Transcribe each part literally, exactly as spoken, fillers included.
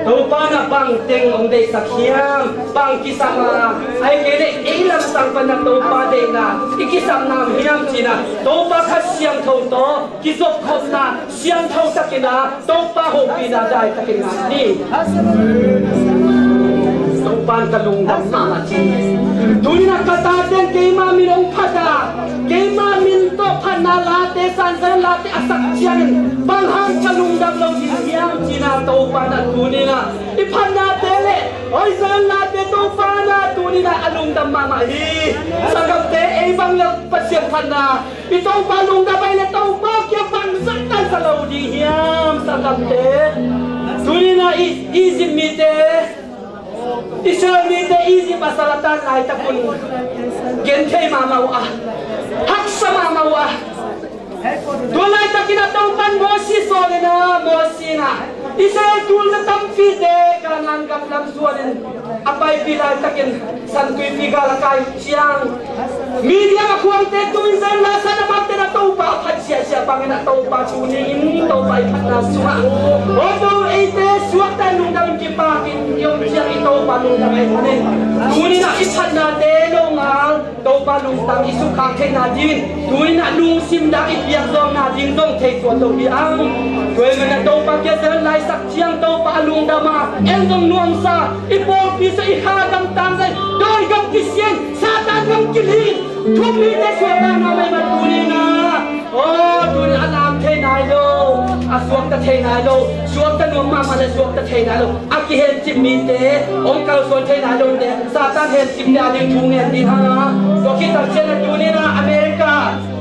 Topa na bang teng hong deihsak hiam, bang kisam a, ahih kei leh ei lamsang pan na Topa deihna i kisam nam hiam ci-in ah, Topa Kha Siangtho tawh kizopkhopna siangtho takin ah Topa hopihna daitakin ngah ni. Topa in ka lungdam mahmah ci. Tuni-in ah ka tate in keima min hong phat a, keima min tawh phatna late, St. John late a sak ciangin bang hang ka lungdam lo ding hiam ci-in ah Topa in ah tuni-in ah i phatnate leh, oi, St. John late Topa in ah tuni-in ah a lungdam mahmah hi. Sanggamte, ei bang leh Pasian phatna i Topa lungdam ahih leh Topa kiang bang zahtak sa lo ding hiam, sanggamte? Tuni-in ah i, Egypt mite, Israel mite Egypt a salatan laitak un genthei mahmah uh a, haksa mahmah uh a. Tua laitakin ah Topa in Moses sawl in ah, Moses in ah Israel tulna tampite Kanaan gam lam zuanin a paipih laitakin San Tuipi gal a kai ciang, Midian a khuangte tumin St. John la san a, amaute in ah Topa a phat siahsiah bangin ah Topa tuni-in Topa i phatna sungah, aw, Topa, eite suakta in lungdam in kipakin i om ciang i Topa lungdam ahih manin tuni-in ah i phatnate lo ngal Topa lungtang i sukkhak theihna dingin tuni-in ah lungsim dang i piak zawkna ding zong thei tuan lo hi ang. Tua ahih manin ah Topa kiang St. John la i sak ciang Topa a lungdam a, en zong nuamsa, i pawlpi sung, i kha gam tangzai, dawi gam kisia in, Satan gam kiling, thu-um mite suakta nuam ahih manin tuni-in ah, aw, tuni-in a lam thei nai lo, a suakta thei nai lo, suakta nuam mahmah leh suakta thei nai lo, a kihencip mite, hong kalsuan thei nai lote, Satan hencipte ading thu ngen ding hang a. Tua khit tak ciangin ah tuni-in ah America,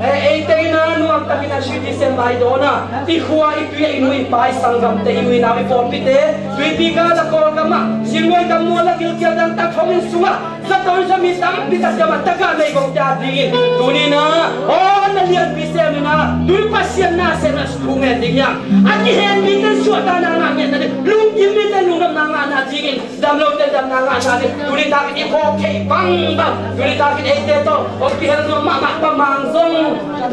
eh, eite in ah nuamtakin ah citizen vai dawn a, i khua, i tui, i nu, i pa, i sanggamte, i u i nau, i pawlpite, Tuipi gal a Kawlgam ah, Singluai gam mual a gilkial dang tak thong inn sungah zato in sa mi tampi tak ciang a, taka meigongte adingin tuni-in ah, aw, na lianpi sem in ah, tui Pasian na sem in ah thu ngen ding hi hang. A kihen mite in suahtakna ngah ngeina ding, lunggim mite in lungdamna ngahna dingin, dam lote in damna ngahna ding, tuni takin i phawk thei bangbang, tuni takin eite tawh hong kihel nuam mahmah Pa Mang zong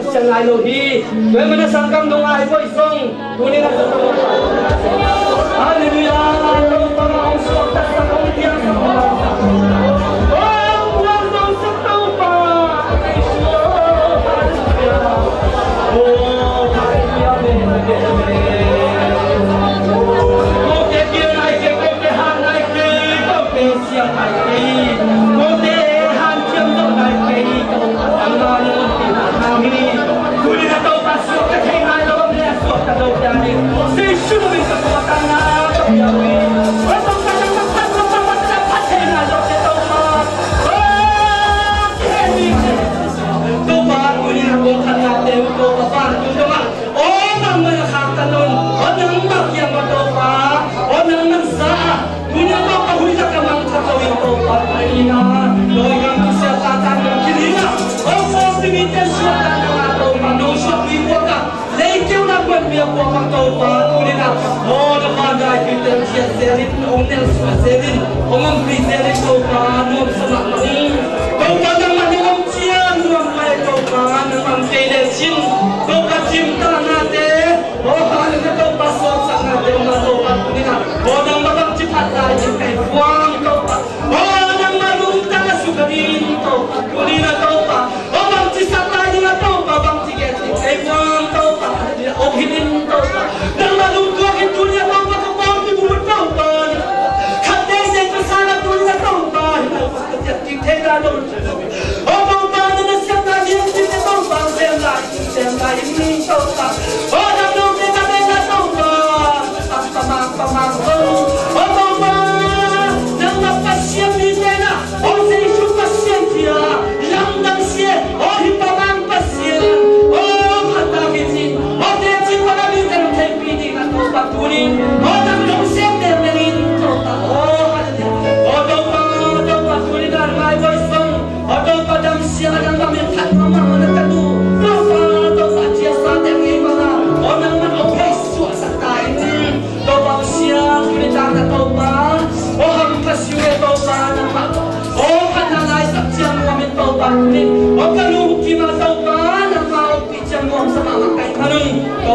kisia nai lo hi. Tua ahih manin ah sanggam nungak i boih zong tuni-in ah, Halleluiah, Topa hong suaktasak, hong piangsak, hong piangsak Topa. Oh, halleluiah, amen, amen, amen. Kote gil nai kei, kote han nai kei, kote siang nai kei, kote hanciam lo nai kei, Topa, nangmah na nuntakna hi. Tuni-in ah Topa, suakta thei nai lo om leh suakta lote ading Jesu min tawh Topa, nangmah na piang hi. Topa, nangmah phat, Topa, phat, phat thei nai lote Topa. Topa, tuni-in ah kong khanna teng Topa, vantung dongah, aw, nangmah na khaktan un. Aw, nangmah kiang mah Topa, aw, nangmah sa a, tuni-in ah Topa huih tak a mangthang lo in Topa, tuni-in ah dawi gam kisia, Satan gam kiling a, aw, pawlpi mite in suahtakna ngah Topa, nong suah mi buak a, leikeu na kuan mi a kuan bang Topa, tuni-in ah, aw, na vandaipihte hong ciah zel in, hong nelsuah zel in, hong ompih zel in Topa, nuamsa mahmah hi. Topa, nangmah na om ciang nuam pai Topa, nangmah kei lecin, Topa, cimtahnate, aw, halleluiah, Topa, sawtsaknate om a Topa, tuni-in ah, aw, nangmah bangci phat lai ding ka hi vuang Topa, aw, nangmah lungtang a suk a ding Topa, tuni-in ah Topa, aw, bangci sak lai ding a Topa, bangci gen ding ka hi vuang Topa, om hi in Topa, nangmah lungtuak in tuni-in ah Topa, ka pawlpi bu Topa, khat teitei ka sa la tuni-in ah Topa, hi Topa, ka ciat ding thei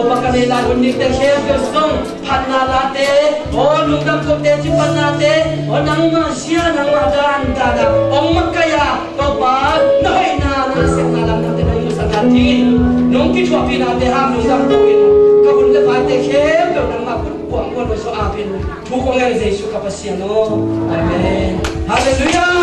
Ka nei lai hun dikte khempeuh zong phatna late, aw lungdam kote, ci phatnate, aw nangmah zia nangmah dan dan a hong makaih a, Topa na hoihna na sepna lamdangte nong musak nadingin nong kithuahpihnate hang lungdam ko-in, ka hun le vaite khempeuh nangmah khut kuang kuang lo so apin, thu kong ngen Jesu ka Pasian aw. Amen. Halleluiah.